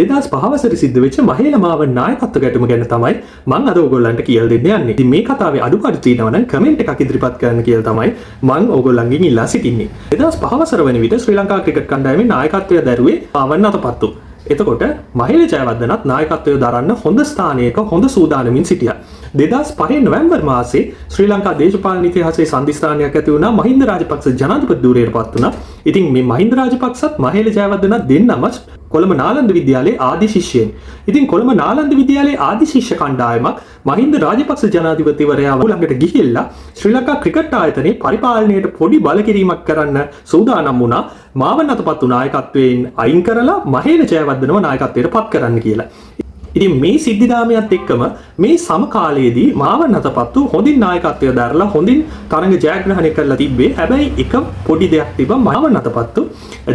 2005 වසරේ සිද්ධ වෙච්ච මහේල මාවන් නායකත්ව ගැටුම ගැන තමයි මං අද ඕගොල්ලන්ට කියලා දෙන්න යන්නේ. ඉතින් මේ කතාවේ අඩුපාඩු තියෙනවා නම් කමෙන්ට් එකක් ඉදිරිපත් කරන්න කියලා තමයි මං ඕගොල්ලන්ගෙන් ඉල්ලා සිටින්නේ. 2005 වසර වන විට ශ්‍රී ලංකා ක්‍රිකට් කණ්ඩායමේ නායකත්වය දැරුවේ මාවන් අතපත්තු. එතකොට මහේල ජයවර්ධනත් නායකත්වය දරන්න හොඳ ස්ථානයක හොඳ සූදානමින් සිටියා. 2005 නොවැම්බර් මාසේ ශ්‍රී ලංකා දේශපාලන ඉතිහාසයේ සන්ධිස්ථානයක් ඇති වුණා. මහින්ද රාජපක්ෂ ජනාධිපති ධුරයට පත් වුණා. ඉතින් මේ මහින්ද රාජපක්ෂත් මහේල ජයවර්ධනත් දෙන්නම කොළඹ නාලන්ද විද්‍යාලයේ ආදි ශිෂ්‍යයන්. ඉතින් කොළඹ නාලන්ද විද්‍යාලයේ ආදි ශිෂ්‍ය කණ්ඩායමක් මහින්ද රාජපක්ෂ ජනාධිපතිවරයා ළඟට ගිහිල්ලා ශ්‍රී ලංකා ක්‍රිකට් ආයතනයේ පරිපාලනයට පොඩි බලකිරීමක් කරන්න සූදානම් වුණා. මාවන් අතපත්තු නායකත්වයෙන් අයින් කරලා මහේල ජයවර්ධනව නායකත්වයට පත් කරන්න කියලා. ඉතින් මේ සිද්ධිදාමයත් එක්කම මේ සමකාලයේදී මාවන් අතපත්තු හොඳින් නායකත්වය දරලා හොඳින් තරඟ ජයග්‍රහණය කරලා තිබ්බේ. හැබැයි එක පොඩි දෙයක් තිබ්බා, මාවන් අතපත්තු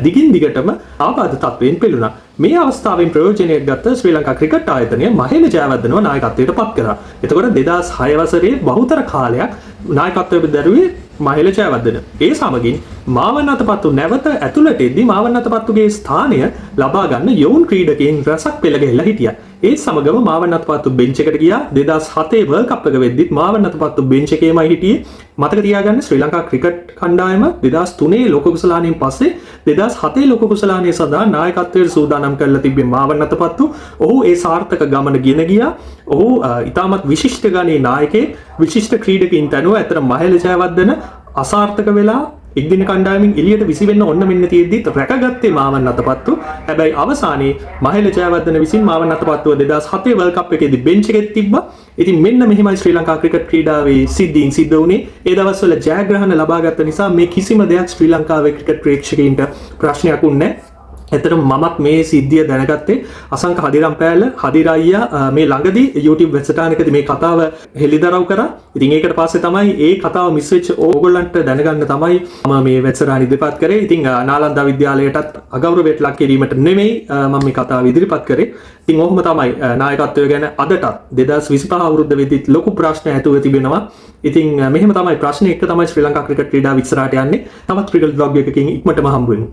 දිගින් දිගටම ආබාධ තත්වයෙන් පෙළුණා. මේ අවස්ථාවෙන් ප්‍රයෝජනයක් ගත්ත ශ්‍රී ලංකා ක්‍රිකට් ආයතනය මහේල ජයවර්ධනව නායකත්වයට පත් කරා. එතකොට 2006 වසරේ බහුතර කාලයක් නායකත්වය දැරුවේ මහේල ජයවර්ධන. ඒ සමගින් මාවන් අතපත්තු නැවත ඇතුළට එද්දී මාවන් අතපත්තුගේ ස්ථානය ලබා ගන්න යොවුන් ක්‍රීඩකයින් රැසක් පෙළ ගැහිලා හිටියා. ඒ සමගම මාවන් අතපත්තු බෙන්ච් එකට ගියා. 2007 වර්ල්ඩ් කප් එක වෙද්දිත් මාවන් අතපත්තු බෙන්ච් එකේමයි හිටියේ. මතක තියාගන්න, ශ්‍රී ලංකා ක්‍රිකට් කණ්ඩායම 2003 ලෝක කුසලානයෙන් පස්සේ 2007 ලෝක කුසලානය සඳහා නායකත්වයට සූදානම් කරලා තිබ්බේ මාවන් අතපත්තු. ඔහු ඒ සාර්ථක ගමන ගෙන ගියා. ඔහු ඉතාමත් විශිෂ්ට ගණයේ නායකයෙක්. විශිෂ්ට ක්‍රීඩකයින් තැනුවා. ඇත්තට මහේල ජයවර්ධන අසාර්ථක වෙලා එක්දින කණ්ඩායමින් එළියට විසි වෙන්න ඔන්න මෙන්න තියෙද්දිත් රැකගත්තේ මාවන් අතපත්තු. හැබැයි අවසානයේ මහේල ජයවර්ධන විසින් මාවන් අතපත්තුව 2007 වර්ල්ඩ් කප් එකේදී බෙන්ච් එකේ තිබ්බා. ඉතින් මෙන්න මෙහෙමයි ශ්‍රී ලංකා ක්‍රිකට් ක්‍රීඩාවේ සිද්ධීන් සිද්ධ වුණේ. ඒ දවස්වල ජයග්‍රහණ ලබාගත්ත නිසා මේ කිසිම දෙයක් ශ්‍රී ලංකාවේ ක්‍රිකට් ප්‍රේක්ෂකයින්ට ප්‍රශ්නයක් වුණේ නැහැ. ඇත්තටම මමත් මේ සිද්ධිය දැනගත්තේ අසංක හදිරම් පෑල හදිර අයියා මේ ළඟදී YouTube වැඩසටහනකදී මේ කතාව හෙළිදරව් කරා. ඉතින් ඒකට පස්සේ තමයි ඒ කතාව මිස් වෙච්ච ඕගොල්ලන්ට දැනගන්න තමයි මම මේ වැඩසටහන ඉදිරිපත් කරේ. ඉතින් නාලන්දා විද්‍යාලයටත් අගෞරවයට ලක් කිරීමට නෙමෙයි මම මේ කතාව ඉදිරිපත් කරේ. ඉතින් ඔහොම තමයි නායකත්වය ගැන අදටත් 2025 අවුරුද්ද වෙද්දිත් ලොකු ප්‍රශ්න ඇතුව තිබෙනවා. ඉතින් මෙහෙම තමයි ප්‍රශ්නේ එක තමයි ශ්‍රී ලංකා ක්‍රිකට් ක්‍රීඩාව ඉස්සරහට යන්නේ. තවත් ක්‍රිකට් බ්ලොග් එකකින් ඉක්මනටම හම්බ වෙමු.